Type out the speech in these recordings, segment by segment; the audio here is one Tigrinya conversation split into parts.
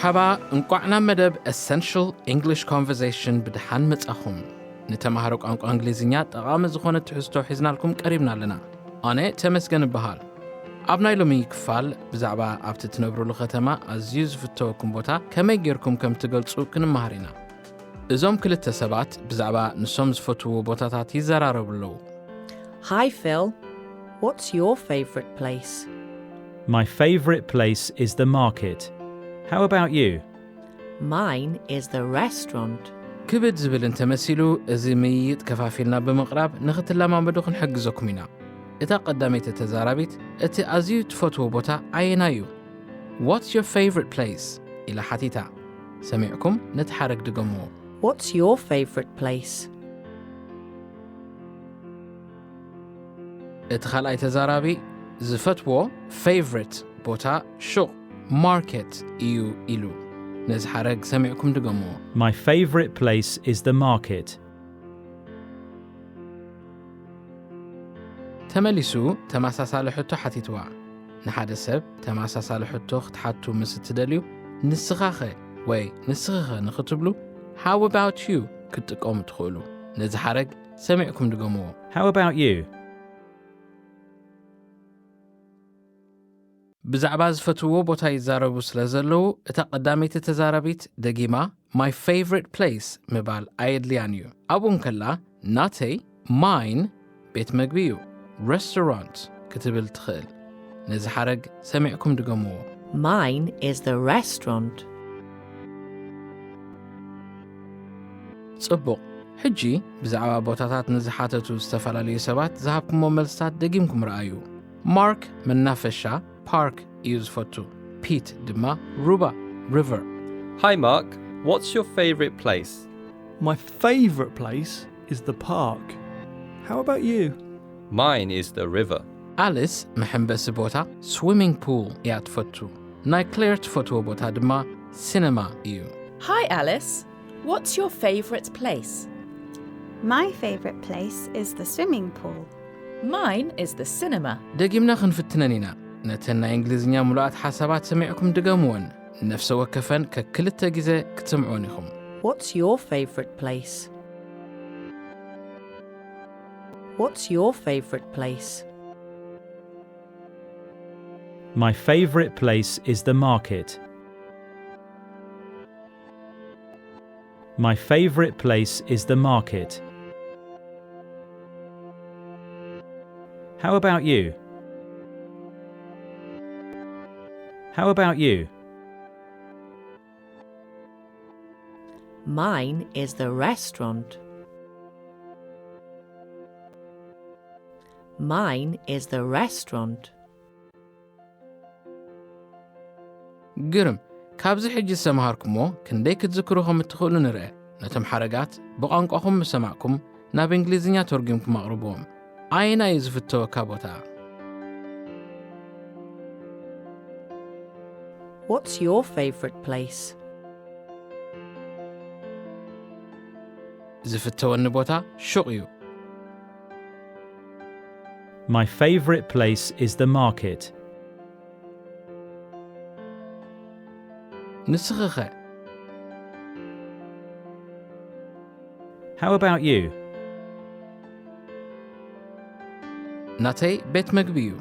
ሓባ፣ እንቋዕ ናብ መደብ Essential English Conversation ብድሓን መጻኹም። ንተማሃሮ ቋንቋ እንግሊዝኛ ጠቓሚ ዝኾነ ትሕዝቶ ሒዝናልኩም ቀሪብና ኣለና። ኣነ ተመስገን እበሃል። ኣብ ናይ ሎሚ ክፋል ብዛዕባ ኣብቲ ትነብሩሉ ከተማ ኣዝዩ ዝፍተወኩም ቦታ ከመይ ጌርኩም ከም ትገልጹ ክንመሃር ኢና። እዞም ክልተ ሰባት ብዛዕባ ንሶም ዝፈትውዎ ቦታታት ይዘራረቡ ኣለዉ። Hi, Phil. What's your favourite place? My favourite place is the market. How about you? Mine is the restaurant. ክብድ ዝብል እንተመሲሉ፣ እዚ ምይይጥ ከፋፊልና ብምቕራብ ንኽትለማመዱ ክንሕግዘኩም ኢና። እታ ቀዳመይቲ ተዛራቢት፣ እቲ ኣዝዩ ትፈትዎ ቦታ ኣየናይ እዩ? What's your favourite place? ኢላ ሓቲታ። ሰሚዕኩም ነቲ ሓረግ ድገምዎ። What's your favourite place? እቲ ካልኣይ ተዛራቢ ዝፈትዎ favourite ቦታ ሹቕ ማርኬት እዩ ኢሉ። ነዚ ሓረግ ሰሚዕኩም ድገምዎ። My favourite place is the market. ተመሊሱ ተመሳሳሊ ሕቶ ሓቲትዋ። ንሓደ ሰብ ተመሳሳሊ ሕቶ ክትሓቱ ምስ እትደልዩ፣ ንስኻኸ ወይ ንስኽኸ ንኽትብሉ How about you ክትጥቀሙ ትኽእሉ። ነዚ ሓረግ ሰሚዕኩም ድገምዎ። How about you? ብዛዕባ ዝፈትውዎ ቦታ ይዛረቡ ስለ ዘለዉ፣ እታ ቀዳመይቲ ተዛራቢት ደጊማ My favourite place ምባል ኣየድልያን እዩ። ኣብኡ እንከላ ናተይ፣ mine፣ ቤት መግቢ እዩ፣ restaurant ክትብል ትኽእል። ነዚ ሓረግ ሰሚዕኩም ድገምዎ። Mine is the restaurant. ጽቡቕ። ሕጂ ብዛዕባ ቦታታት ንዝሓተቱ ዝተፈላለዩ ሰባት ዝሃብኩሞ መልስታት ደጊምኩም ረኣዩ። ማርክ መናፈሻ፣ ፓርክ፣ እዩ ዝፈቱ። ፒት ድማ ሩባ፣ ሪቨር። Hi, Mark. What's your favourite place? My favourite place is the park. How about you? Mine is the river. ኣሊስ መሐንበሲ ቦታ፣ ስዊሚንግ ፑል፣ እያ ትፈቱ። ናይ ክሌር ትፈትዎ ቦታ ድማ ሲነማ እዩ። Hi, Alice. What's your favourite place? My favourite place is the swimming pool. Mine is the cinema. ደጊምና ክንፍትነን ኢና። ነተን ናይ እንግሊዝኛ ምሉኣት ሓሳባት ሰሚዕኩም ድገምወን። ነፍሰ ወከፈን ከክልተ ግዜ ክትሰምዕወን ኢኹም። What's your favourite place? What's your favourite place? My favourite place is the market. My favourite place is the market. How about you? How about you? Mine is the restaurant. Mine is the restaurant. ግርም። ካብዚ ሕጂ ዝተምሃርኩሞ ክንደይ ክትዝክሩ ከም እትኽእሉ ንርአ። ነቶም ሓረጋት ብቋንቋኹም ምስ ሰማዕኩም ናብ እንግሊዝኛ ተርጒምኩም ኣቕርብዎም። ኣየናይ እዩ ዝፍተወካ ቦታ? What's your favourite place? ዝፍተወኒ ቦታ ሹቕ እዩ። My favourite place is the market. ንስኺኸ? How about you? ናተይ ቤት መግቢ እዩ።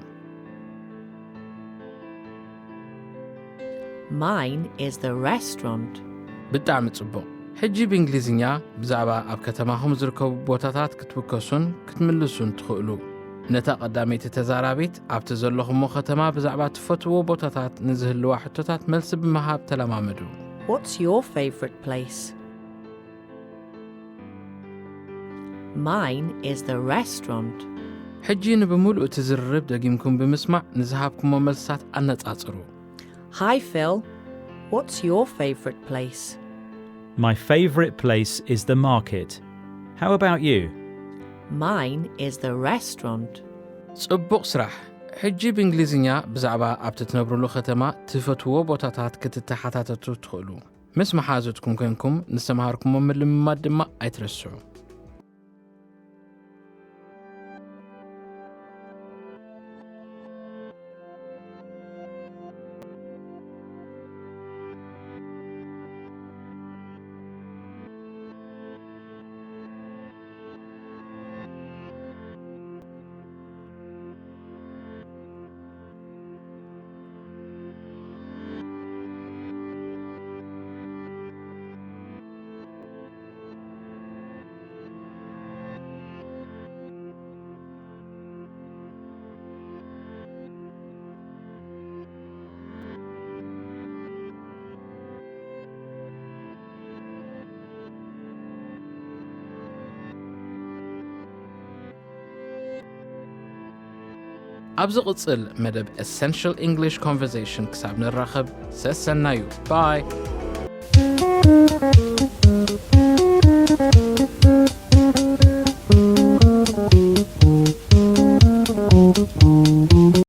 Mine is the restaurant. ብጣዕሚ ጽቡቕ። ሕጂ ብእንግሊዝኛ ብዛዕባ ኣብ ከተማኹም ዝርከቡ ቦታታት ክትብከሱን ክትምልሱን ትኽእሉ። ነታ ቀዳመይቲ ተዛራቢት ኣብቲ ዘለኹሞ ከተማ ብዛዕባ ትፈትዎ ቦታታት ንዝህልዋ ሕቶታት መልሲ ብምሃብ ተለማመዱ። What's your favourite place? Mine is the restaurant. ሕጂ ንብምሉእ እቲ ዝርርብ ደጊምኩም ብምስማዕ ንዝሃብኩሞ መልስታት ኣነጻጽሩ። Hi, Phil. What's your favourite place? My favourite place is the market. How about you? Mine is the restaurant. ጽቡቕ ስራሕ። ሕጂ ብእንግሊዝኛ ብዛዕባ ኣብቲ ትነብሩሉ ከተማ ትፈትዎ ቦታታት ክትተሓታተቱ ትኽእሉ። ምስ መሓዙትኩም ኮንኩም ንዝተምሃርኩሞ ምልምማድ ድማ ኣይትረስዑ። ኣብ ዝቕጽል መደብ Essential English Conversation ክሳብ ንራኸብ ሰሰናዩ። ባይ።